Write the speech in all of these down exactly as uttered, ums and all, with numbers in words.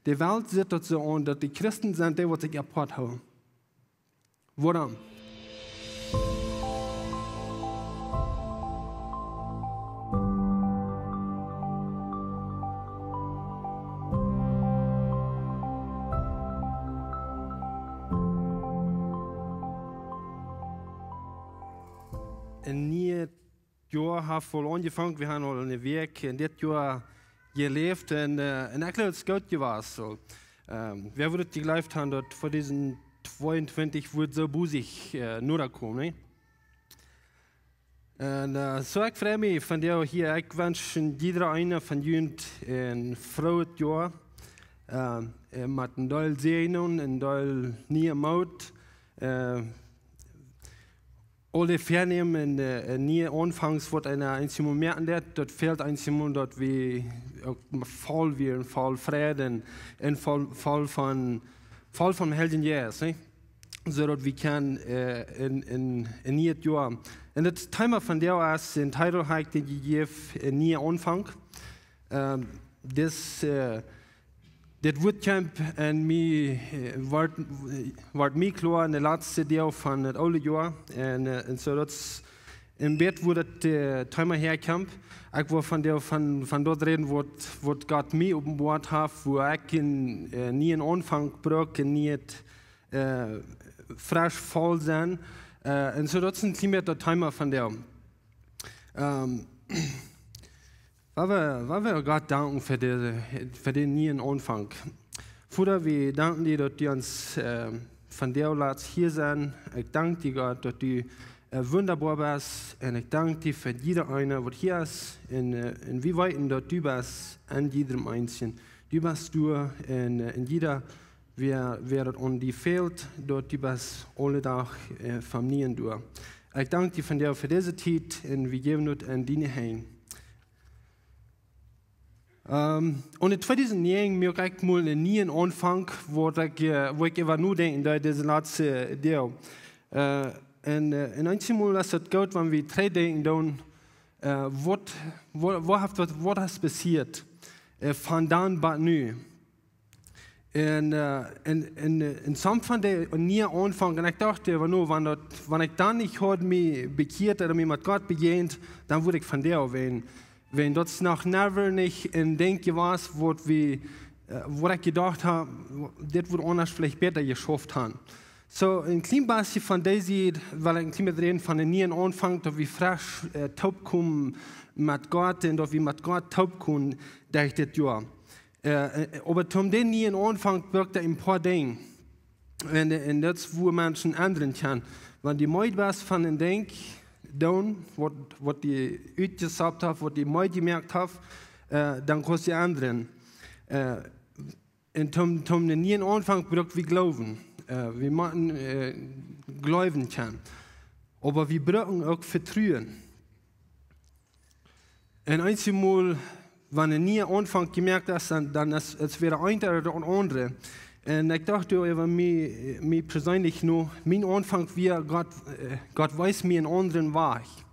De Welt sitt daut soo aun, daut de Christen sent dee, waut sikj apoat hoolen. Wuarom? Een nieet Joa haft aul aunjefongen. Wie haben aul eene Wäakj en dit Joa jeläft un, äh, un ekj jleew, daut es goot jewast. Soo, ähm, wäa wudd daut jejleeft haben, daut tweedusent tweeuntwintich wudd soo busy, äh, noda komen, nä? Un, äh, soo, ekj frei mie vondoag hia. Ekj wensch jieda eena von junt een frooet Joa, äh, äh, met een Deel Säajen, een Deel niee Moot, äh, aule Väanämen un, äh, un niee Aunfangs, waut eena eenjemol moaken deed, daut fält eenjemol, daut wie uk voll wieren, voll Fräd un, un voll, voll von, voll vom Heiljen Jeist, nä? Soo daut wie kjennen, äh, een, een, een nieet Joa. Un daut Thema vondoag es, een Titel hab ekj dän jejäft, een niee Aunfank. Ähm, dis, äh, dit Wuat kjemt en mie, äh, wort, wort mie kloa en de latste Deel von daut oole Joa. Un, äh, un soo daut es een bät, wua daut, äh, Thema häakjemt. Ekj well vondoag von, von daut räden, waut, waut Gott mie openboat haft, wua ekj een, äh, nieen Aunfank bruck, een nieet, äh, fresch voll sennen. Äh, un soo daut es een kjlien bät daut Thema vondoag. Ähm, Woa wie, woa wie Gott danken fa dise, fa dän nieen Aunfank. Voda, wie danken die, daut du ons, äh, vondoag latst hia sennen. Ekj dank die, Gott, daut du, äh, wundaboa best. Un ekj dank die fa jieda eena, waut hia es. Un, äh, un wie weeten, daut du best en jiedem eenen. Du best doa un, äh, en jieda, wäa, wäa daut aun die fält, daut du best aule Dach, äh, von nieen doa. Ekj dank die vondoag fa dise Tiet un wie jäwen daut en diene Henj. Ähm, un en tweedusent näajen muak ekj mol eenen nieen Aunfank, wua ekj, äh, wua ekj äwa nodenkjen deed, dise latste Deel. Äh, un, äh, un eenjemol es daut goot, wan wie trigjdenkjen dan, äh, waut, waut, waut haft, waut, waut es passieet, äh, von dan bat nu. Un, äh, un, un, äh, un sommje von dee niee Aunfank, un ekj docht, äh, wan, wan daut, wan ekj dan nich haud mie bekjieet ooda mie met Gott bejäajent, dan wudd ekj vondoag, wan, wan daut es noch never nich een Dinkj jewast, waut wie, äh, waut ekj jedocht hab, dit wudd aundasch veleicht bäta jeschauft haben. Soo, een kjlien bät von dee Sied, well ekj een kjlien bät räden von dän nieen Aunfank, daut wie fresch, äh, toopkomen met Gott un daut wie met Gott toopkomen derch dit Joa. Äh, äh, oba toom dän nieen Aunfank brukt daut een poa Dinja. Un, äh, un daut es, wua Menschen endren kjennen. Wan du meed best von een Dinkj doonen, waut, waut die utjesaupt haft, waut die meed jemoakt haft, äh, dan kaust du endren. Äh, un toom, toom dän nieen Aunfank brukt wie Gloowen. Äh, wie motten, äh, jleewen kjennen. Oba wie brucken uk Vetruen. Un eenjemol, wan een niee Aunfank jemoakt es, dan, dan es, es wada eent ooda daut aundre. Un ekj docht doa äwa mie, mie perseenlich no, mien Aunfank wia, Gott, äh, Gott wees mie eenen aundren Wajch.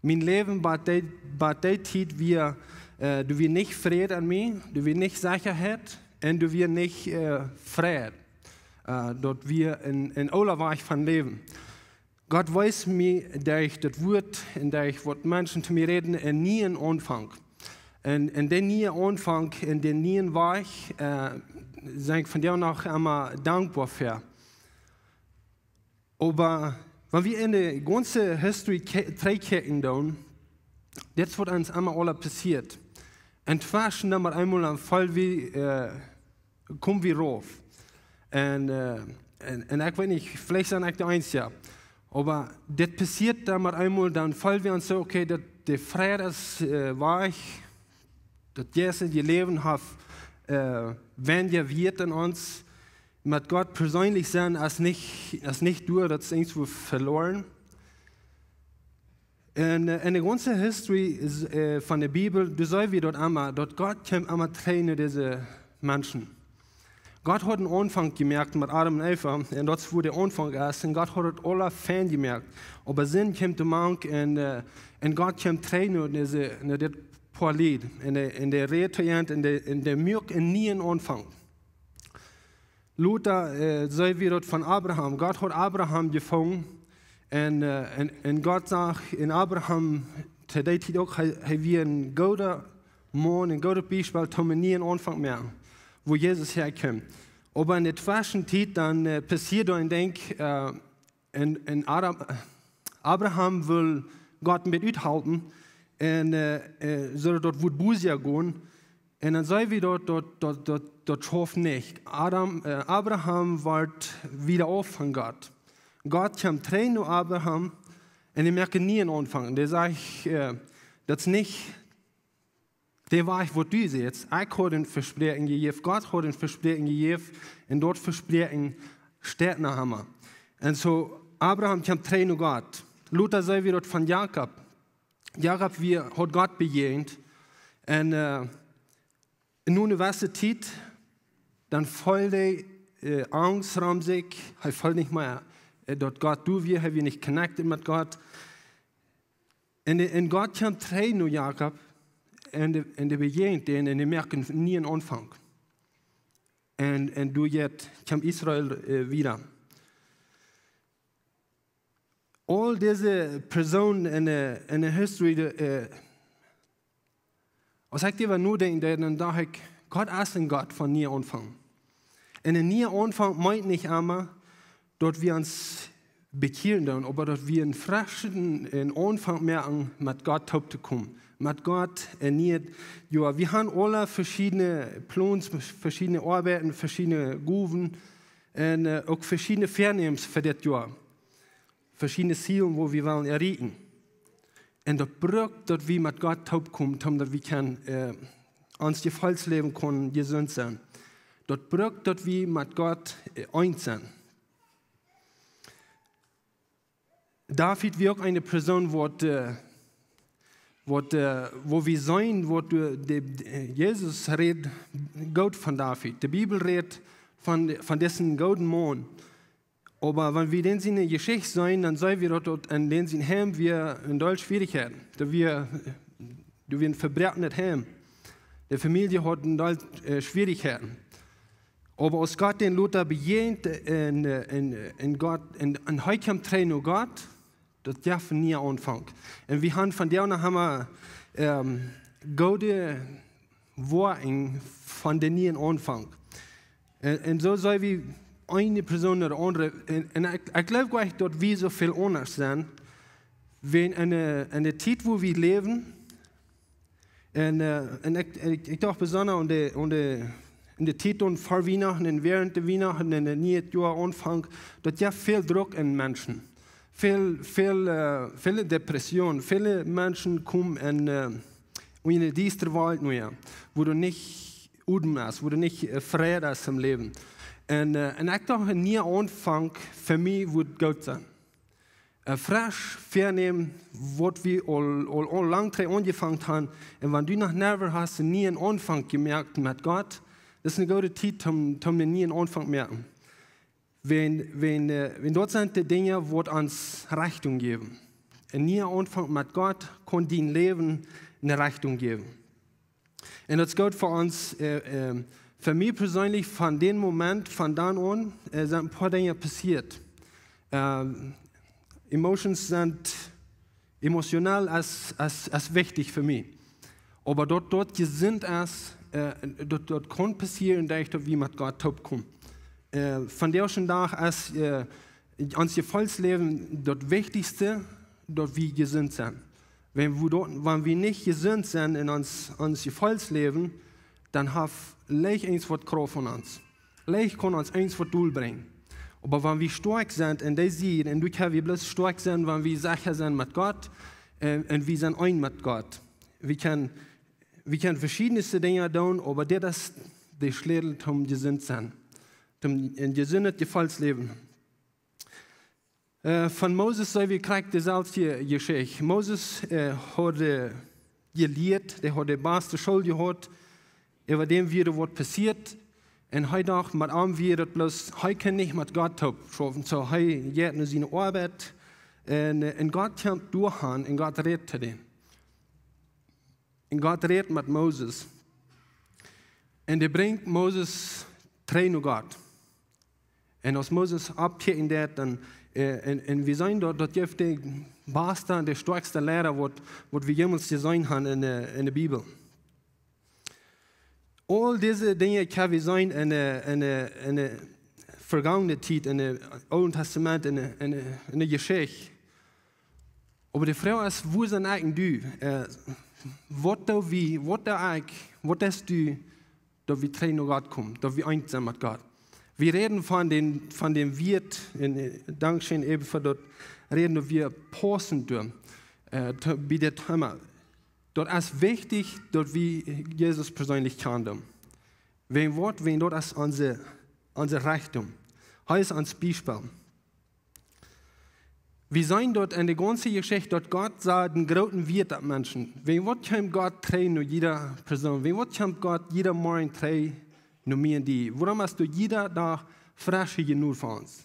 Mien Läwen bat dee, bat dee Tiet wia, äh, doa wia nich Fräd en mie, doa wia nich Sechaheit un doa wia nich, äh, Fräd. Äh, daut wia een, een oola Wajch von Läwen. Gott wees mie derch daut Wuat un derch waut Menschen to mie räden, eenen nieen Aunfank. Un, un dän nieen Aunfank un dän nieen Wajch, äh, sie ekj vondoag noch emma dankboa fa. Oba wan wie en de gaunze History kje-, trigjkjikjen dan, dit es waut ons emma aula passieet. Un tweschen dan met eemol dan fäl wie, äh, kom wie rauf. Un, äh, un, un ekj weet nich, veleicht sie ekj de eensja. Oba dit passieet dan met eemol, dan fäl wie ons soo, okay, daut de Fräd es, äh, wajch, daut jeistliche Läwen haft, äh, weinja Wieet en ons. Met Gott perseenlich sennen es nich, es nich doa, daut es irjentwua veloaren. En, äh, en de gaunze History es, äh, von de Bibel, doa see wie daut emma, daut Gott kjemt emma trigj no dise Menschen. Gott haud een Aunfank jemoakt met Adam un Eva, un daut es wua de Aunfank es, un Gott haud daut aula fein jemoakt. Oba Sind kjeem doamank un, äh, un Gott kjeem trigj no dise, no dit poa Lied, un dee, un dee räd to an, un dee, un dee muak een nieen Aunfank. Lota, äh, see wie daut von Abraham. Gott haud Abraham jefungen. Un, äh, un, un Gott sach en Abraham, to dee Tiet uk, hee, hee wia een gooda Maun, een goodet Biespel, toom een nieen Aunfank moaken, wua Jesus häakjeem. Oba en de Tweschentiet dan, äh, passieed doa een Dinkj, äh, un, un Adam, Abraham wull Gott met uthalpen un, äh, äh, soo daut wudd busia gonen. Un dan see wie daut, daut, daut, daut, daut schauft nich. Adam, äh, Abraham wort wieda auf von Gott. Gott kjeem trigj no Abraham un hee moakt een nieen Aunfank. Dee sajcht, äh, daut es nich de Wajch, waut du sajchst. Ekj haud een Vespräakjen jejäft, Gott haud een Vespräakjen jejäft, un daut Vespräakjen steit noch emma. Un soo, Abraham kjeem trigj no Gott. Lota see wie daut von Jakob. Jakob wia, haud Gott bejäajent. Un, äh, en eene jewesse Tiet, dan feeld hee, äh, Angst rom sikj. Hee feeld nich mea, äh, daut Gott doa wia. Hee wia nich connected met Gott. Un, un Gott kjeem trigj no Jakob un dee, un dee bejäajent dän un dee moakt een nieen Aunfank. Un, un doa jeit, kjemt Israel, äh, wieda. Aul dise Persoonen en de, en de History, de, äh, aus ekj doaräwa nodenkj, dan, dan docht ekj, Gott es een Gott von niee Aunfank. Un een niee Aunfank meent nich emma, daut wie ons bekjieren doonen, oba daut wie een freschen, een Aunfank moaken, met Gott toop to komen. Met Gott een nieet Joa. Wie haben aule veschiedne Plons, veschiedne Oabeiten, veschiedne Gowen un, äh, uk veschiedne Väanämens fa dit Joa. Veschiedne Zielen, wua wie wellen erreichen. Un daut brukt, daut wie met Gott toop komen, om daut wie kjennen, äh, ons Jefeelsläwen kjennen jesunt sennen. Daut brukt, daut wie met Gott, äh, eent sennen. David wia uk eene Persoon, waut, äh, waut, äh, wua wie seenen, waut de, de, de, Jesus rät goot von David. De Bibel rät von, von disen gooden Maun. Oba wan wie dän siene Jeschicht seenen, dan seenen wie daut, daut en dän sien Heim wia een Deel Schwierichkjeiten. Doa wia, doa wia een vebroakenet Heim. De Famielje haud een Deel, äh, Schwierichkjeiten. Oba aus Gott dän Lota bejäajent un, äh, un, äh, un Gott, un, un hee kjeem trigj no Gott, daut jeef een nieen Aunfank. Un wie haben von doa aun emma, ähm, goode Woakjen von dän nieen Aunfank. Un, un soo seenen wie eene Persoon no de aundre. Un, un ekj, ekj jleew nich, daut wie soo väl aundasch sent, wan en de, en de Tiet, wua wie läwen, un, äh, un ekj, ekj, ekj docht besonda aun de, aun de, en de Tiet ver Wienachten un wäarent de Wienachten un de niee Joaraunfank, daut jeef väl Druck en Menschen. Väl, väl, äh, väle Depression. Väle Menschen komen en, äh, en eene diestre Welt nenn, wua doa nich Odem es, wua doa nich, äh, Fräd es em Läwen. Un, äh, un ekj docht, een niee Aunfank fa mie wudd goot sennen. Een fresch Väanämen, waut wie aul, aul, aul lang trigj aunjefongen haben. Un wan du noch nie hast een nieen Aunfank jemoakt met Gott, daut es eene goode Tiet om, om een nieen Aunfank moaken. Wan, wan, äh, wan daut sent de Dinja, waut ons Rechtunk jäwen. Een niee Aunfank met Gott kaun dien Läwen eene Rechtunk jäwen. Un daut es goot fa ons, äh, ähm, fa mie perseenlich von dän Moment, von dan aun, äh, sent een poa Dinja passieet. Ähm, Emotions sent, emotionell es, es, es wichtich fa mie. Oba daut, daut jesunt es, äh, daut, daut kaun passieren, derch daut wie met Gott toopkomen. Äh, vondoag dän Dach es, äh, ons Jefeelsläwen daut wichtichste, daut wie jesunt sent. Wan wie daut, wan wie nich jesunt sent en ons, ons Jefeelsläwen, dan haft leicht eent waut Krauft aun ons. Leicht kaun ons eent waut dol brinjen. Oba wan wie stoakj sent en dee Sied, un du kaust bloos stoakj sennen, wan wie secha sent met Gott, un, un wie sent eent met Gott. Wie kjennen, wie kjennen veschiedne Dinja doonen, oba dit es de Schlätel om jesunt sennen. Om een jesundet Jefeelsläwen. Äh, von Moses seenen wie krakjt deeselwje Jeschicht. Moses, äh, haud, äh, jelieet, dee haud de baste School jehaut, äwa däm wia waut passieet. Un hee docht, met am wia daut bloos, hee kunn nich met Gott toop schaufen. Soo, hee jeit no siene Oabeit. Un, äh, un Gott kjemt doa aun un Gott rät to dän. Un Gott rät met Moses. Un dee brinjt Moses trigj no Gott. Un aus Moses oppkjikjen deed, dan, äh, un, un wie seenen daut, daut jeft de baste un de stoakjste Liera, waut, waut wie jemols jeseenen haben en de, en de Bibel. Aul dise Dinja kjenn wie seenen en de, en de, en de vegongene Tiet, en de Oole Tastament, en de, en de, en de Jeschicht. Oba de Froag es, wua sent ekj un du? Äh, waut doo wie, waut doo ekj, waut deist du, daut wie trigj no Gott komen, daut wie eent sent met Gott? Wie räden von dän, von dän Wieet, un, äh, dankscheen äwen fa daut räden, daut wie paussen doonen, äh, to, bie dit Thema. Daut es wichtich, daut wie Jesus perseenlich kjanen doonen. Wäajen waut? Wäajen daut es onse, onse Rechtunk. Hia es ons Biespel. Wie seenen daut en de gaunze Jeschicht, daut Gott sach dän grooten Wieet opp Menschen. Wäajen waut kjeem Gott trigj no jieda Persoon? Wäajen waut kjeem Gott jieda Morjen trigj no mie un die? Wuarom es doa jieda Dach fresche Jnod fa ons?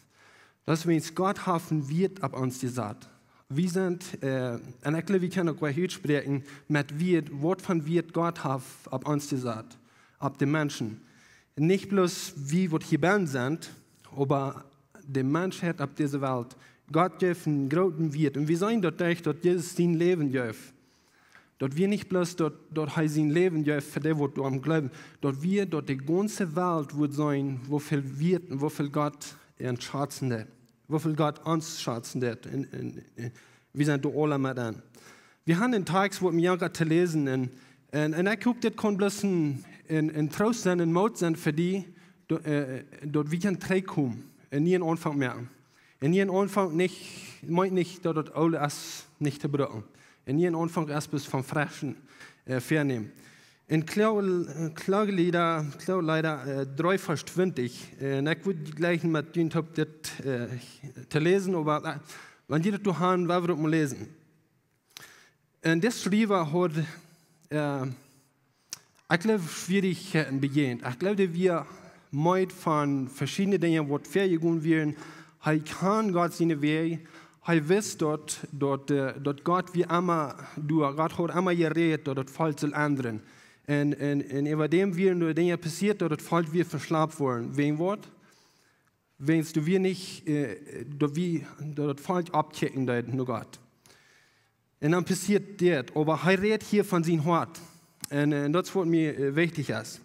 Daut es, wiels Gott haft een Wieet opp ons jesat. Wie sent, äh, un ekj jleew, wie kjennen uk waut utspräakjen met Wieet, waut fa Wieet Gott haft opp ons jesat, opp de Menschen. Nich bloos wie, waut hia bennen sent, oba de Menschheit opp dise Welt. Gott jeef een grooten Wieet. Un wie seenen daut derch, daut Jesus sien Läwen jeef. Daut wia nich bloos daut, daut hee sien Läwen jeef fa dee, waut doa aun jleewen. Daut wia, daut de gaunze Welt wudd seenen, woo väl Wieet un woo väl Gott ons schazen deed. Woo väl Gott ons schazen deed. Un, un, un wie sent doa aula met aun. Wie haben een Tekst, waut mie aunjeit to läsen. Un, un, un ekj hop, dit kaun bloos een, een, een Troost sennen, een Moot sennen fa die, daut, äh, daut wie kjennen trigjkomen un een nieen Aunfank moaken. Un een nieen Aunfank nich, meent nich, daut daut Oole es nich to brucken. Un een nieen Aunfank es bloos von freschen, äh, vernämen. En Klo-, Klagelieda, Klagelieda, äh, dree Varsch twintich, äh, un ekj wudd jlikjen met junt hop dit, äh, to läsen, oba, äh, wan jie daut doa haben, woa wie daut mol läsen. Un dis Schriewa haud, äh, ekj jleew, Schwierichkjeiten bejäajent. Ekj jleew, daut wia meed von veschiedne Dinja, waut väajegonen wieren. Hee kjand Gott siene Wäaj. Hee wist daut, daut, äh, daut Gott wia emma doa, Gott haud emma jerät, daut daut Volkj sull endren. Un, un, un äwa däm wieren doa Dinja passieet, daut daut Volkj wia veschlapt worden. Wäajen waut? Wäajen daut wia nich, äh, daut wia, daut daut Volkj aufkjikjen deed no Gott. Un dan passieet dit, oba hee rät hia von sien Hoat. Un, äh, un daut es waut mie, äh, wichtich es.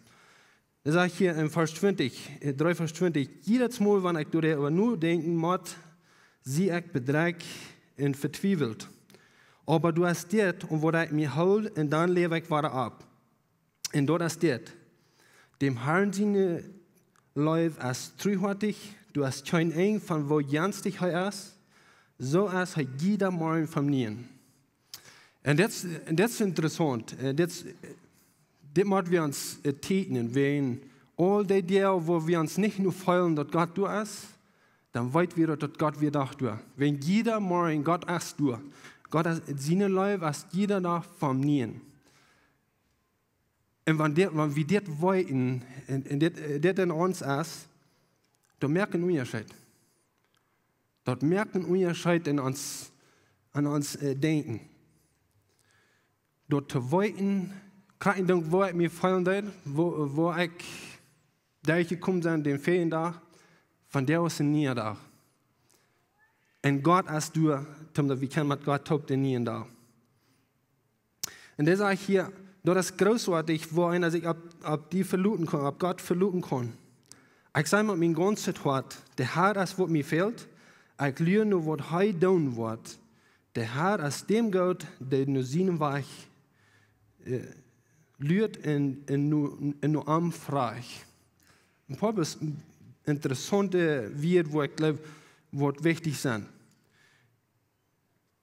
Hee sajcht hia en Varsch twintich, äh, dree Varsch twintich: "Jiedet Mol, wan ekj doaräwa nodenkjen mott, sie ekj bedrekjt un vetwiewelt. Oba doa es dit, aun waut ekj mie hool, un dan läw ekj wada opp. Un daut es dit: Däm Harn siene Leew es truhoatich, doa es kjeen Enj von woo jenstich hee es, soo es hee jieda Morjen von nieem." Un dit, un dit es interessaunt. Äh, dit, dit mott wie ons, äh, teakjnen, wan aul dee Doag, wua wie ons nich no feelen, daut Gott doa es, dan weet wie daut, daut Gott wada doa. Wan jieda Morjen Gott es doa. Gott es, siene Leew es jieda Dach von nieem. Un wan dit, wan wie dit weeten, un, un dit, äh, dit en ons es, daut moakt een Unjascheet. Daut moakt een Unjascheet en ons, aun ons, äh, Denkjen. Daut to weeten, krakjt endoont, woo ekj mie feelen deed, woo, woo ekj derchjekomen sie dän väajen Dach, vondoag es een niea Dach. Un Gott es doa, toom daut wie kjennen met Gott toop dän nieen Dach. Un hee sajcht hia, daut es groothoatich, woo eena sikj opp, opp die veloten kaun, opp Gott veloten kaun. Ekj saj met mien gaunzet Hoat: De Har es waut mie fält, ekj lua no waut hee doonen woat. De Har es däm goot, dee no sienen Wajch, äh, luat un, un no, un no am frajcht. Een poa bes-, interessaunte Wieed, wua ekj jleew, waut wichtich sent.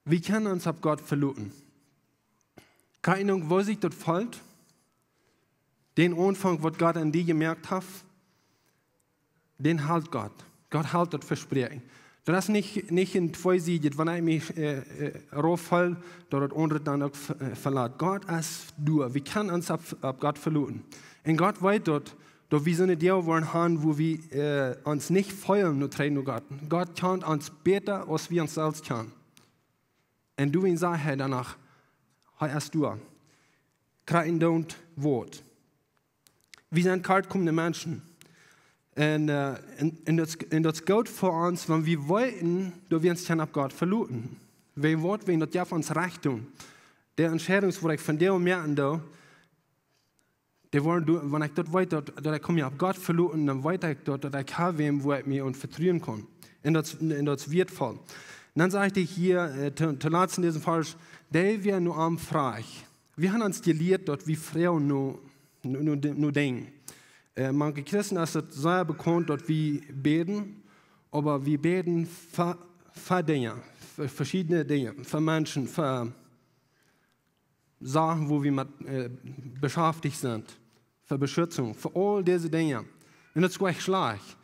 Wie kjennen ons opp Gott veloten. Krakjt endoont, woo sikj daut fält, dän Aunfank, waut Gott aun die jemoakt haft, dän helt Gott. Gott helt daut Vespräakjen. Daut es nich, nich een tweesiedjet, wan ekj mie, äh, äh, rauf feel, daut daut aundre dan uk ve-, äh, velat. Gott es doa. Wie kjennen ons opp, opp Gott veloten. Un Gott weet daut, daut wie soone Doag woaren haben, wua wie, äh, ons nich feelen no trigj no Gott. Gott kjant ons bäta, aus wie ons selfst kjanen. Un doawäajen sajcht hee doano, hee es doa. Krakjt endoont waut. Wie sent kortkomende Menschen. Un, äh, un, un daut, un daut es goot fa ons, wan wie weeten, daut wie ons kjennen opp Gott veloten. Wan wie weeten, daut jeft ons Rechtunk. De Entscheidungen, waut ekj vondoag moaken doo, dee woaren, wan ekj daut weet, daut, daut ekj kaun mie opp Gott veloten, dan weet ekj daut, daut ekj hab wäm, wua ekj mie aun vetruen kaun. Un daut, un daut es wieetvoll. Un dan sajcht hee hia, äh, to, to latst en disen Varsch, dee wäa no am fruach. Wie haben ons jelieet, daut wie froagen no, no, no, no Dinja. Äh, manche Christen es et sea bekaunt, daut wie bäden, oba wie bäden fa, fa Dinja, fa veschiedne Dinja, fa Menschen, fa Sachen, wua wie met, äh, beschäftigt sent, fa Beschutzunk, fa aul dise Dinja. Un daut es goanich schlajcht.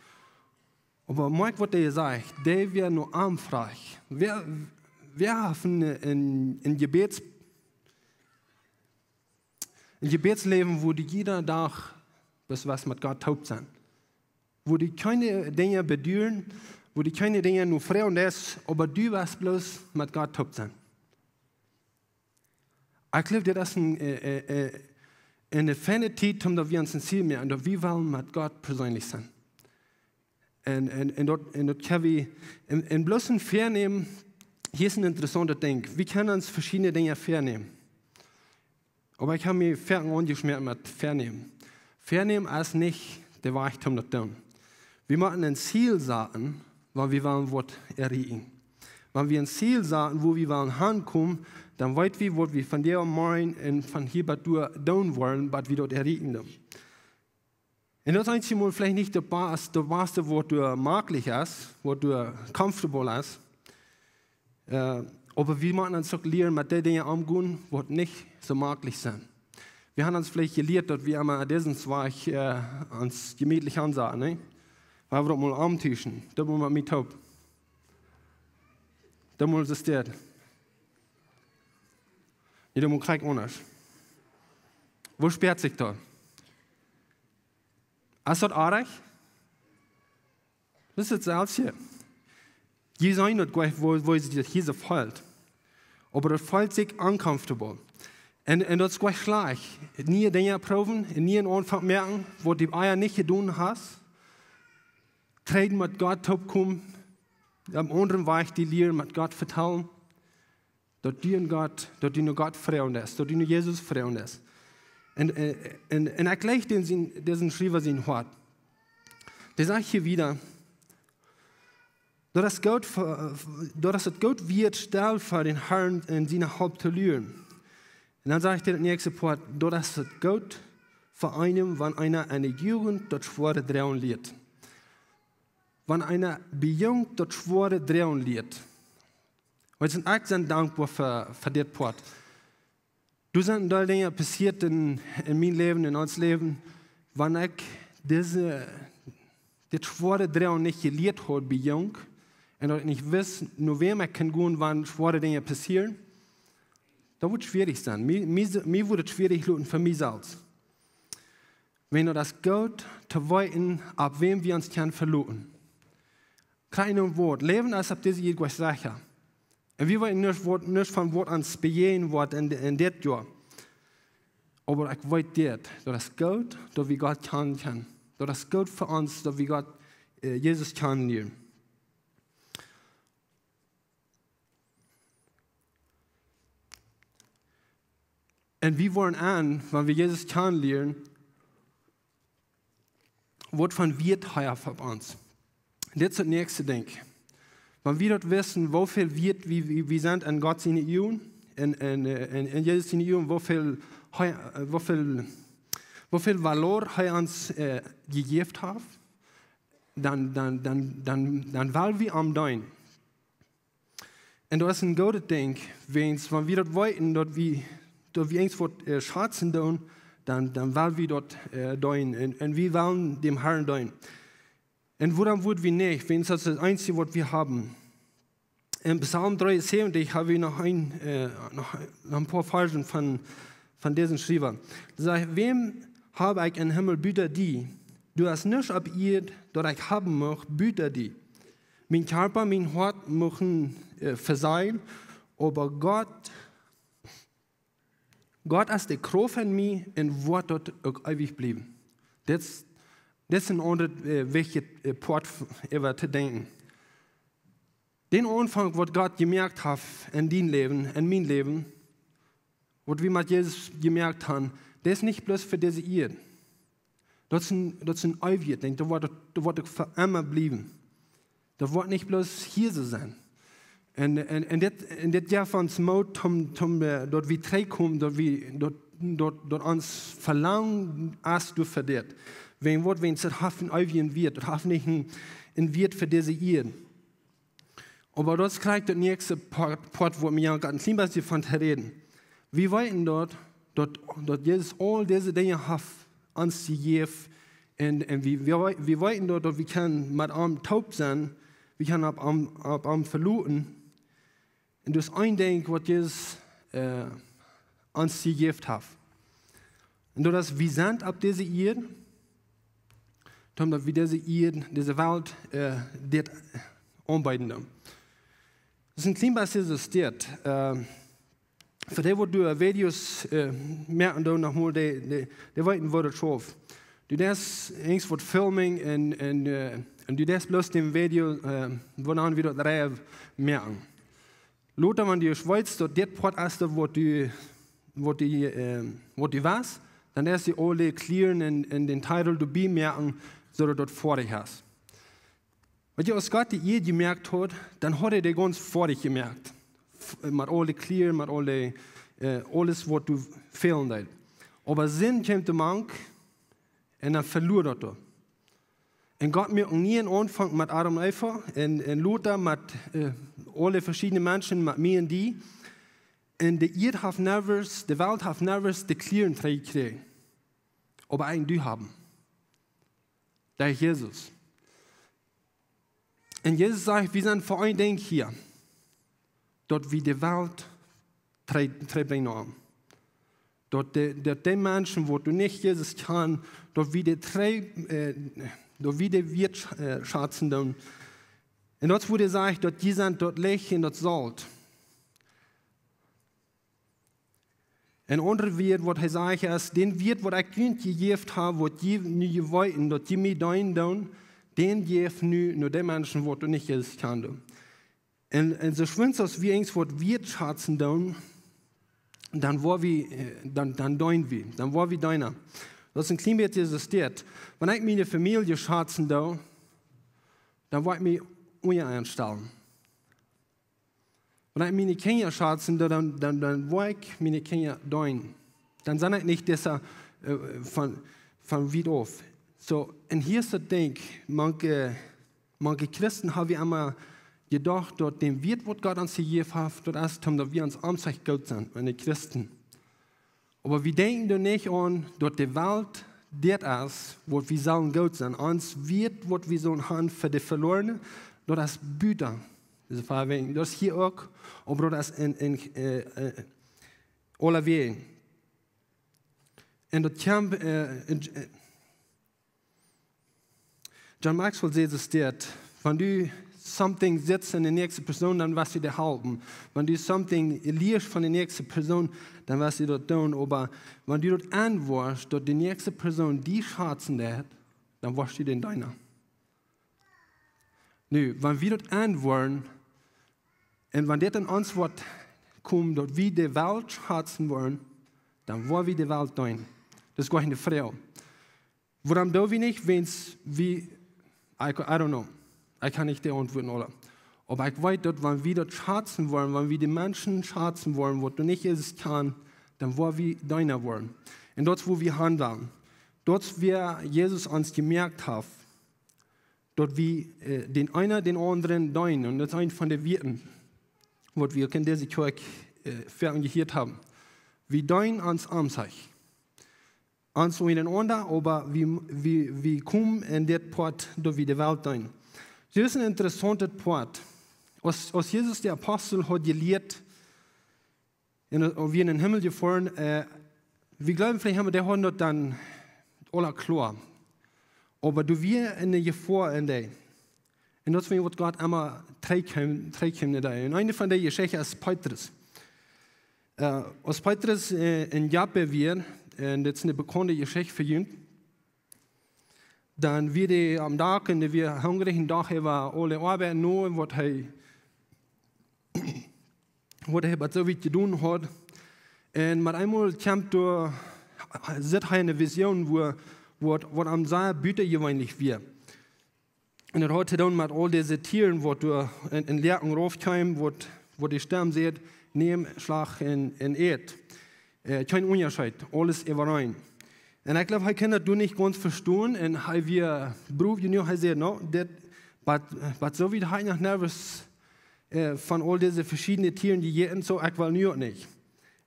Oba moakj, waut hee sajcht, dee wäa no am fruach. Wäa, wäa haft een, een, een Jebäts-, een Jebätsläwen, wua du jieda Dach best waut met Gott toop sent? Wua du kjeene Dinja beduaren, wua du kjeene Dinja no froagen deist, oba du best bloos met Gott toop sent? Ekj jleew, daut es een, äh, äh, äh, eene feine Tiet, om daut wie ons een Ziel moaken, daut wie wellen met Gott perseenlich sennen. Un, un, un daut, un daut kjenn wie, un, un bloos een Vänämen, hia es een interessauntet Dinkj. Wie kjennen ons veschiedne Dinja vänämen. Oba ekj hab mie foaken aunjeschmäat met Vänämen. Vänämen es nich de Wajch, om daut to doonen. Wie motten een Ziel saten, wan wie wellen waut erreichen. Wan wie een Ziel saten, wua wie wellen hankomen, dan weet wie, waut wie vondoag, morjen un von hia bat doa doonen wellen, bat wie daut erreichen doonen. Un daut es eenjemol veleicht nich daut bas-, daut baste, waut doa mäajlich es, waut doa comfortable es. Äh, oba wie motten ons uk lieren, met dee Dinja omgonen, waut nich soo mäajlich sent. Wie haben ons veleicht jelieet, daut wie emma disen Wajch, äh, ons jemietlich aunsaten, nä? Wie haben daut mol auntuschen. Daut mol met mie toop. Daut mol es daut. Nä, daut mol krakjt aundasch. Woo spieet sikj daut? Es daut oajch? Daut es daut selwje. Jie seenen daut goanich, woo, woo sikj daut hia soo feelt. Oba daut feelt sikj uncomfortable. Un, un daut es goanich schlajcht. Niee Dinja proowen, un nieen Aunfank moaken, waut du ea nich jedonen hast. Trigj met Gott toopkomen, opp eenen aundren Wajch die lieren met Gott vetalen. Daut du aun Gott, daut du no Gott froagen deist, daut du no Jesus froagen deist. Un, äh, un, un ekj jleich dän sien, disen Schriewa sien Hoat. Dee sajcht hia wieda, daut et goot fa, daut et goot wieet, stell fa dän Harn en siene Help to luren. Un dan sajcht hee daut näakjste Poat, daut et goot fa eenem, wan eena enne Jugent daut Schwoare droagen lieet. Wan eena bie junk daut Schwoare droagen lieet. Weetst, ekj sie dankboa fa, fa dit Poat. Doa sent een Deel Dinja passieet en, en mien Läwen, en ons Läwen, wan ekj dise, dit Schwoare droagen nich jelieet haud bie junk, un daut ekj nich wist, no wäm ekj kaun gonen, wan schwoare Dinja passieren, daut wudd schwierich sennen. Mie, mie, mie wudd et schwierich loten fa mie selfst. Wan daut es goot to weeten, opp wäm wie ons kjennen veloten. Kjeen Wuat. Läwen es opp dise Ieed goanich secha. Un wie weeten nich waut, nich von waut ons bejäajnen woat en, en dit Joa. Oba ekj weet dit, daut et goot, daut wie Gott kjanen kjennen. Daut et goot fa ons, daut wie Gott, äh, Jesus kjanen lieren. Un wie woaren aun, wan wie Jesus kjanen lieren, waut fa Wieet hee haft opp ons. Dit es daut näakjste Dinkj. Wan wie daut wisten, woo väl Wieet wie, wie, wie sent en Gott siene Uagen, en, en, äh, en, en Jesus siene Uagen, woo väl hee, äh, woo väl, woo väl Valor hee ons, äh, jejäft haft, dan, dan, dan, dan, dan well wie am deenen. Un daut es een goodet Dinkj, wiels wan wie daut weeten, daut wie, daut wie irjentwaut, äh, schazen doonen, dan, dan well wie daut, äh, doonen. Un, un wie wellen däm Harn doonen. Un wuarom wudd wie nich? Wiels daut es daut eensje, waut wie haben. En Psalm dreeunsäwentich hab wie noch een, äh, noch, noch een poa Varzen von, von disen Schriewa. Dee sajcht: Wäm hab ekj em Himmel buta die? Doa es nuscht opp Ieed, daut ekj haben mucht, buta die. Mien Kjarpa, mien Hoat muchten, äh, vesajen, oba Gott, Gott es de Krauft en mie un woat daut uk eewich bliewen. Dit es, Dit es een aundret, äh, wichtjet, äh, Poat f-, äwa to denkjen. Dän Aunfank, waut Gott jemoakt haft en dien Läwen, en mien Läwen, waut wie met Jesus jemoakt haben, daut es nich bloos fa dise Ieed. Daut es een, daut es een eewjet Dinkj, daut woat, daut woat uk fa emma bliewen. Daut woat nich bloos hia soo sennen. Un, un, un dit, un dit jeft ons Moot om, om, äh, daut wie trigjkomen, daut wie, daut, daut, daut ons Velangen es doa fa dit. Wäajen waut, wäajen daut haft een eewjen Wieet, daut haft nich een, een Wieet fa dise Ieed. Oba daut kjricht daut näakjste Poat, Poat, wua wie een kjlien bät von to räden. Wie weeten daut, daut, daut Jesus aul dise Dinja haft ons jejäft. Un, un wie, wie, wie weeten daut, daut wie kjennen met am toop sennen, wie kjennen opp am, opp am veloten. Un daut es een Dinkj, waut Jesus, äh, ons jejäft haft. Un daut es, wie sent opp dise Ieed, om daut wie dise Ieed, dise Welt, äh, dit aunbeeden doonen. Daut es een kjlien bät soo aus dit. Äh, fa dee, waut doa Videos, äh, moaken doonen, noch mol dee, dee, dee weeten, woo daut schauft. Du deist irjent waut filmen un, un, äh, un du deist bloos dän Video, äh, wua wie daut live moaken. Lota, wan du weetst, daut dit Poat es, daut waut du, waut du, äh, waut du west, dan deist du aule Klieren un, un dän Titel doabie moaken, soo daut daut foadich es. Weetst du, aus Gott de Ieed jemoakt haud, dan haud hee dee gaunz foadich jemoakt. F-, met aule Klieren, met aule, äh, aules, waut doa fälen deed. Oba Sind kjeem doamank un dan veloa daut doa. Un Gott muak een nieen Aunfank met Adam un Eva un, un lota met, äh, aule veschiedne Menschen, met mie un die. Un de Ieed haft never, de Welt haft never de Klieren trigjjekjräajen. Oba eent du haben. Daut es Jesus. Un Jesus sajcht, wie sent fa een Dinkj hia. Daut wie de Welt trigj-, trigjbrinjen. Daut de, daut de Menschen, waut doa nich Jesus kjanen, daut wie dee trigj, äh, daut wie dee wieet, äh, schazen doonen. Un daut es, wua hee sajcht, daut jie sent daut Licht un daut Solt. Een aundret Wieet, waut hee sajcht, es, dän Wieet, waut ekj junt jejäft hab, waut jie nu weeten, daut jie mie deenen doonen, dän jäw nu no de Menschen, waut doa nich Jesus kjanen doonen. Un, un soo schwind aus wie irjent waut wieet schazen doonen, dan woa wie, äh, dan, dan deenen wie, dan woa wie Deena. Daut es een kjlien bät soo aus dit. Wan ekj miene Famielje schazen doo, dan woa ekj mie unja an stalen. Wan ekj miene Kjinja schazen doo, dan, dan, dan woa ekj miene Kjinja deenen. Dan sie ekj nich disa, äh, von, von wiet auf. Soo, un hia es daut Dinkj, mank, äh, mank Christen hab wie emma jedocht, daut dän Wieet, waut Gott ons jejäft haft, daut es, daut wie ons aunsechtlich goot sent, wan de Christen. Oba wie denkjen doa nich aun, daut de Welt dit es, waut wie sellen goot sennen. Ons Wieet, waut wie sellen haben fa de Velorne, daut es buta dise Vewäajunk. Daut es hia uk, oba daut es en, en, äh, äh, aulawäajen. Un daut kjemt, äh, en, äh, John Maxwell sajcht daut, wan du something sitst en de näakjste Persoon, dan woascht du dee halpen. Wan du something lieescht von de näakjste Persoon, dan woascht du daut doonen. Oba wan du daut enwoascht, daut de näakjste Persoon die schazen deit, dan woascht du dän deenen. Nu, wan wie daut enwoaren, un wan dit en ons woat komen, daut wie de Welt schazen woaren, dan woa wie de Welt deenen. Daut es goanich ne Froag. Wuarom doo wie nich? Wiels wie, I, I don't know. Ekj kaun nich de Auntwuaten aule. Oba ekj weet daut, wan wie daut schazen woaren, wan wie de Menschen schazen woaren, waut doa nich es, kaun, dan woa wie Deena woaren. Un daut es, wua wie han wellen. Daut es, woo Jesus ons jemoakt haft. Daut wie, äh, dän eena dän aundren deenen. Un daut es eent von de Wieet, waut wie uk en dise Kjoakj, äh, väl jehieet haben. Wie deenen ons aunsechtlich. Ons unjarenaunda, oba wie, wie, wie komen en dit Poat, daut wie de Welt deenen. Daut es een interessauntet Poat. Aus, aus Jesus de Apostel haud jelieet, un, äh, wia en dän Himmel jefoaren, äh, wie jleewen veleicht emma, dee hauden daut dan aula kloa. Oba doa wia eene Jefoa en dee. Un daut es waut Gott emma trigjkjeem, trigjkjeem no dee. Un eene von dee Jeschichten es Petrus. Äh, aus Petrus, äh, en Joppe wia, un dit es eene bekaunde Jeschicht fa junt. Dan wia hee aum Dak un dee wia hungrich un docht, hee wia aule Oabeit no, waut hee, waut hee bat soo wiet jedonen haud. Un met eemol kjemt doa, sitt hee ne Vision, wua, waut, waut am sea butajeweenlich wia. Un daut haud to doonen met aul dise Tieren, waut doa en, en Läajen rauf kjeemen, waut, waut de Stemm säd: Näm, schlach un, un ät. Äh, kjeen Unjascheet, aules äwareen. Un ekj jleew, hee kunn daut doa nich gaunz vestonen un hee wia brow jenuach, hee säd: No, dit, bat, bat soo wiet hab ekj noch niemols, äh, von aul dise veschiedne Tieren jejäten, soo ekj well nu uk nich.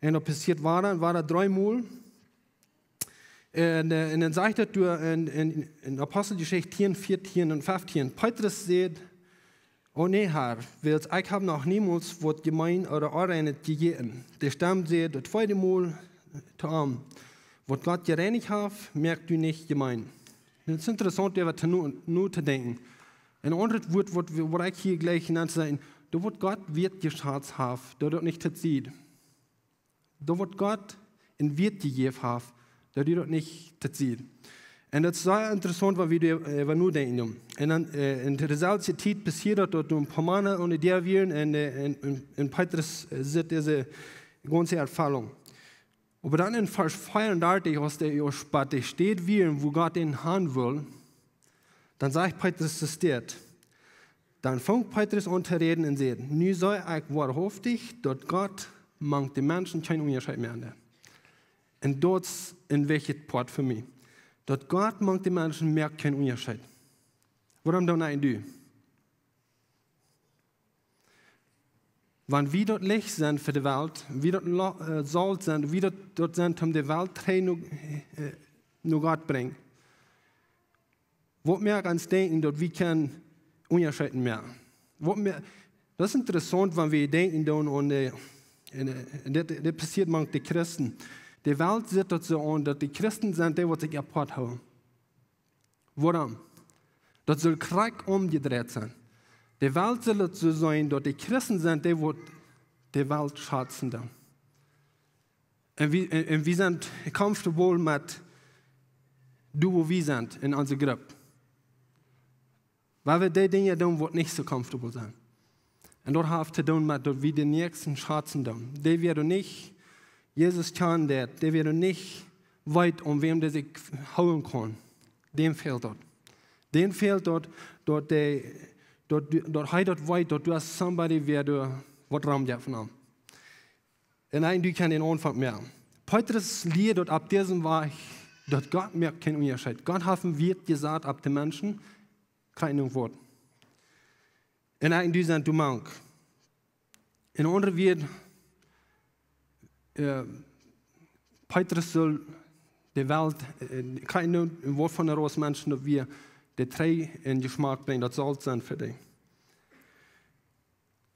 Un daut passieed wada un wada, dree mol. Un, äh, un dan sajcht daut doa en, en, en Aposteljeschicht tieen, vieetieen un feftieen. Petrus säd: O nä, Har, wiels ekj hab noch niemols waut jemeent ooda onreinet jejäten. De Stemm säd daut tweede Mol to am: Waut Gott jereinicht haft, moak du nich jemeent. Daut es interessaunt, doa waut to no, no to denkjen. En aundret Wuat, waut, waut ekj hia jlikj nenn saj, daut waut Gott wieet jeschazt haft, daut daut nich to sied. Daut waut Gott en Wieet jejäft haft, daut du daut nich to sied. Un daut es sea interessaunt, wan wie doa, äh, wan wie nu denkjen. Un dan, äh, en deeselwje Tiet passieed daut, daut doa een poa Mana aun de Däa wieren un, äh, un, un, un Petrus, äh, sitt dise gaunze Erfoarunk. Oba dan en Varsch veeaundartich, aus dee ieescht bie de Städ wieren, wua Gott an han wull, dan sajcht Petrus, es dit: Dan funk Petrus aun to räden un säd: Nu see ekj woarhauftich, daut Gott mank de Menschen kjeen Unjascheet moakt. Un daut es een wichtjet Poat fa mie. Daut Gott mank de Menschen moakt kjeen Unjascheet. Wuarom dan nich du? Wan wie daut Licht sent fa de Welt, wie daut Lo-, äh, Solt sent, wie daut, daut sent, om de Welt trigj no, äh, no Gott brinjen. Waut moakt ons denkjen, daut wie kjennen Unjascheet moaken? Waut moa-, daut es interessaunt, wan wie denkjen dan aun de, un, äh, un dit, dit passieet mank de Christen. De Welt sitt daut soo aun, daut de Christen sent dee, waut sikj apoat hoolen. Wuarom? Daut sull krakjt omjedreit sennen. De Welt sull daut soo seenen, daut de Christen sent dee, waut de Welt schazen doonen. Un wie, un, un wie sent comfortable met doa, wua wie sent en onse Grupp. Wiels wie dee Dinja doonen, waut nich soo comfortable sent. Un daut haft to doonen met daut wie dän Näakjsten schazen doonen. Dee wie doa nich Jesus kjanen deed, dee wie doa nich weet, aun wäm dee sikj hoolen kaun. Däm fält daut. Däm fält daut, daut dee, daut, daut hee daut weet, daut doa es somebody, wäa doa waut Rum jeft von am. Un eejentlich kaun een Aunfank moaken. Petrus lieet daut opp disen Wajch, daut Gott moakt kjeen Unjascheet. Gott haft een Wieet jesat opp de Menschen, krakjt een Wuat. Un eejentlich sent doa mank. En aundre Wieed, äh, Petrus sull de Welt, äh, krakjt een Wuat von de Rot Menschen, daut wie dee trigj en Jeschmak brinjen, daut Solt sennen fa dee.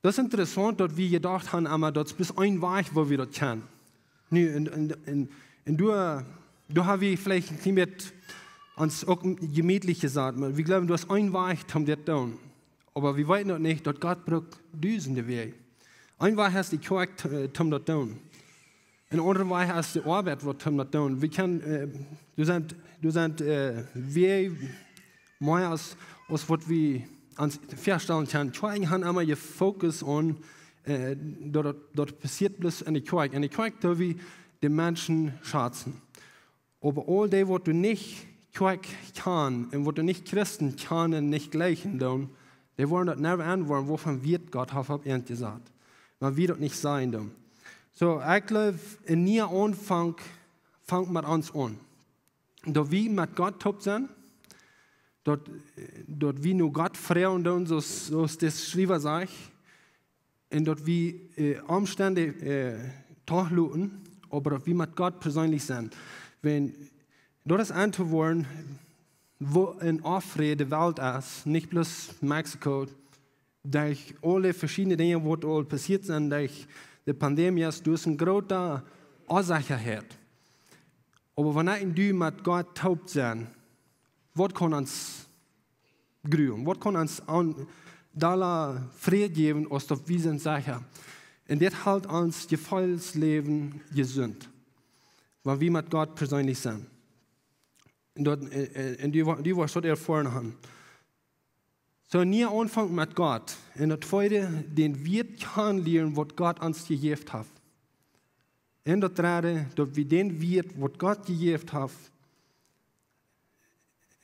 Daut es interessaunt, daut wie jedocht haben, oba daut es bloos een Wajch, woo wie daut kjennen. Nu, un, un, un, un doa, doa hab wie veleicht een kjlien bät ons uk jemietlich jesat, oba wie jleewen, doa es een Wajch, om dit to doonen. Oba wie weeten daut nich, daut Gott brukt dusende Wäaj. Een Wajch es de Kjoakj, äh, om daut to doonen. En aundre Wajch es de Oabeit, waut wie met doonen. Wie kjennen, äh, doa sent, doa sent, äh, wie mea aus, aus waut wie ons väastalen kjennen. Kjoakjen haben emma jefokust aun, äh, daut, daut, daut passieet bloos enne Kjoakj. Enne Kjoakj doo wie de Menschen schazen. Oba aul dee, waut doa nich Kjoakj kjanen un waut doa nich Christen kjanen un nich jlikjen doonen, dee woaren daut never enwoaren, woo von Wieet Gott haft opp an jesat. Wan wie daut nich seenen doonen. Soo, ekj jleew, een niea Aunfank fangt met ons aun. Daut wie met Gott toop sent, daut, daut wie no Gott froagen doonen, soo aus, soo aus de Schriewa sajcht, un daut wie, äh, Omstend, äh, toloten, oba daut wie met Gott perseenlich sent. Wan, daut es auntowoaren, woo en Aufruhr de Welt es, nich bloos Mexiko, derch aule veschiedne Dinja, waut aul passieet sent, derch de Pandemie es, doa es eene groote Onsechaheit. Oba wan ekj un du met Gott toop sent, waut kaun ons gruwen? Waut kaun ons aun dolla Fräd jäwen, aus daut wie sent secha? Un dit helt ons Jefeelsläwen jesunt, wan wie met Gott perseenlich sent. Daut, äh, äh, un dee, wa-, dee woat daut erfoaren haben. Soo, een niea Aunfank met Gott. Un daut tweede, dän Wieet kjanen lieren, waut Gott ons jejäft haft. Un daut dredde, daut wie dän Wieet, waut Gott jejäft haft,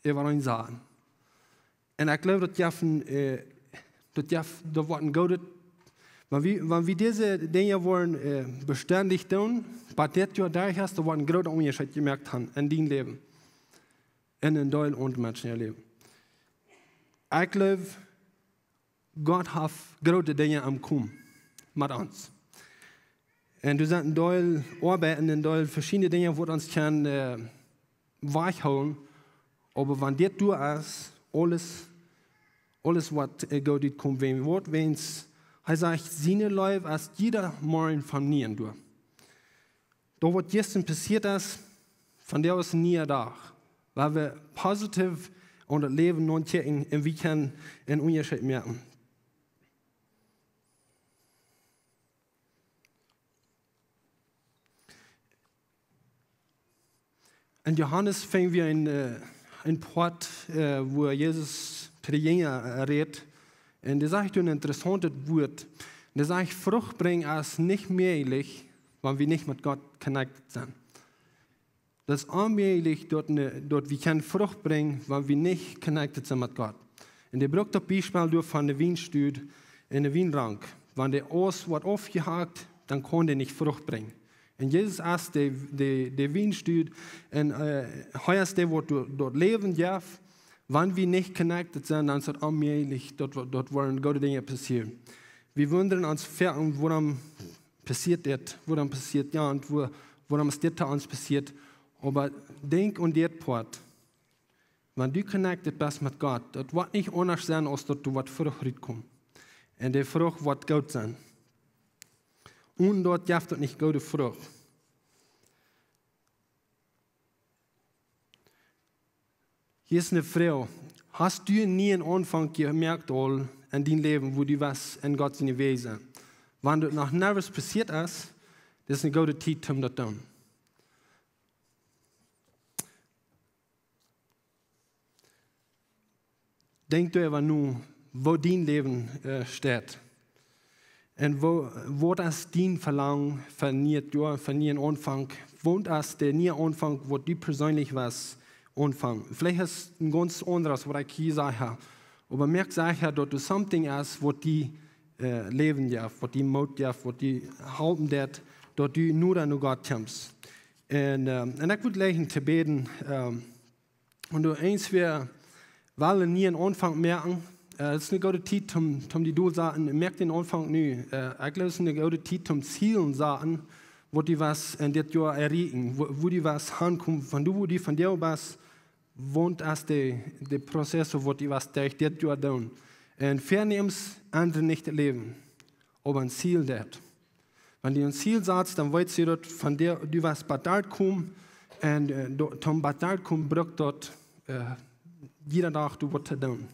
äwa ons sajen. Un ekj jleew, daut jeft een, äh, daut jeft, daut woat een goodet, wan wie, wan wie dise Dinja woaren, äh, bestendich doonen, waut dit Joa doa es, daut woat een groota Unjascheet jemoakt haben en dien Läwen. Un en Deel aundre Menschen äa Läwen. Ekj jleew, Gott haft groote Dinja aum Komen met ons. Un doa sent een Deel Oabeit un een Deel veschiedne Dinja, waut ons kaun, äh, wajchhoolen. Oba wan dit doa es, aules, aules waut, äh, goot utkomt, wan wie woaren, wan hee sajcht, siene Leew es jieda Morjen von nieen doa. Daut waut jistren passieet es, vondoag es een niea Dach. Wua wie positiev aun daut Läwen notkjikjen un wie kjennen een Unjascheet moaken. En Johanes finj wie een, äh, een Poat, äh, wua Jesus to de Jinja, äh, rät. Un dee sajcht een interessauntet Wuat. Dee sajcht, Frucht brinjen es nich mäajlich, wan wie nich met Gott connected sent. Daut es onmäajlich, daut ne, daut wie kjeene Frucht brinjen, wan wie nich connected sent met Gott. Un dee brukt daut Biespel doa von de Wienstock un de Wienrank. Wan de Aust woat aufjehakt, dan kaun dee nich Frucht brinjen. Un Jesus es de, de, de Wienstock un, äh, hee es dee, waut doa, daut Läwen jeft. Wan wie nich connected sent, dan es daut onmäajlich, daut wie, daut woaren goode Dinja passieren. Wie wundren ons foaken, wuarom passieet dit, wuarom passieet jant, wua-, wuarom es dit to ons passieet. Oba denkj aun dit Poat. Wan du connected best met Gott, daut woat nich aundasch sennen, aus daut doa waut Frucht rutkomt. Un dee Frucht woat goot sennen. Onen daut jeft daut nich goode Frucht. Hia es eene Froag. Hast du nie een Aunfank jemoakt aul en dien Läwen, wua du west en Gott siene Wäaj? Wan daut noch niemols passieet es, daut es eene goode Tiet om daut to doonen. Denkj doaräwa no, woo dien Läwen, äh, steit. Un woo, waut es dien Velangen fa een nieet Joa, fa een nieen Aunfank? Waut es de niee Aunfank, waut du perseenlich west aunfangen? Veleicht es een gaunz aundret, waut ekj hia saj, oba moak secha, daut doa something es, waut die, äh, Läwen jeft, waut die Moot jeft, waut die halpen deit, daut du noda no Gott kjemst. Un, ähm, un ekj wudd jlikjen to bäden, ähm, wan du eens wea wellen een nieen Aunfank moaken, äh, daut es eene goode Tiet om, om die Deel to sajen, moak dän Aunfank nu. Äh, ekj jleew, daut es eene goode Tiet om Zielen to sajen, waut du west en dit Joa erreichen, wua, wua du west hankomen, von doa, wua du vondoag best, waut es de, de Prozess, waut du west derch dit Joa doonen. Un Väanems endren nich daut Läwen, oba een Ziel deit. Wan du een Ziel satst, dan weetst du daut von doa, du west bat doa komen. Un, äh, do-, om bat doa komen, brukt daut, äh, jieda Dach doa waut to doonen.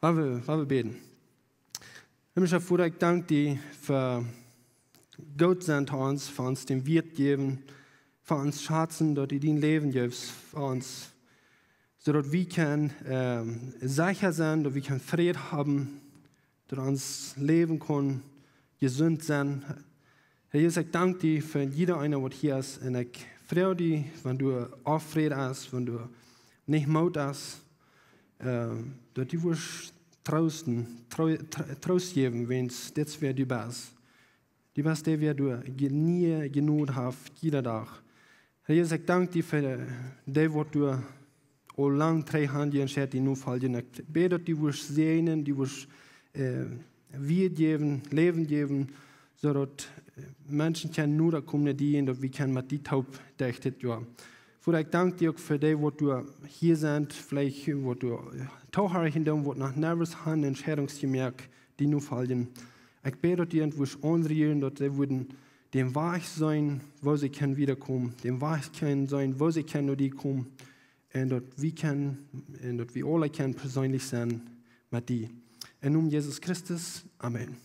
Lot wie, lot wie bäden. Himlischa Voda, ekj dank die fa goot sennen to ons, fa ons dän Wieet jäwen, fa ons schazen, daut du dien Läwen jefst fa ons, soo daut wie kjennen, ähm, secha sennen, daut wie kjennen Fräd haben, daut ons Läwen kaun jesunt sennen. Herr Jesus, ekj dank die fa jieda eena, waut hia es. Un ekj froag die, wan du Onfräd hast, wan du nich Moot hast, äh, daut du wurscht troosten, troo-, tr-, Troost jäwen, wiels dit es wäa du best. Du best dee, wäa doa je-, nie Jnod haft, jieda Dach. Herr Jesus, ekj dank die fa dee, waut doa aul lang trigj han, dee entscheit die notofoljen. Ekj bäd, daut du wurscht säajnen, du wurscht, äh, Wieet jäwen, Läwen jäwen, soo daut, äh, Menschen kjennen noda komen no die un daut wie kjennen met die toop derch dit Joa. Voda, ekj dank die uk fa dee, waut doa hia sent, veleicht waut doa, äh, toohorchen doonen, waut noch niemols han Entscheidungen jemoakt, die notofoljen. Ekj bäd, daut du an wurscht aunrieren, daut see wudden dän Wajch seenen, woo see kjennen wiedakomen, dän Wajch kjennen seenen, woo see kjennen no die komen, un daut wie kjennen, un daut wie aule kjennen perseenlich sennen met die. Em Nomen Jesus Christus, amen.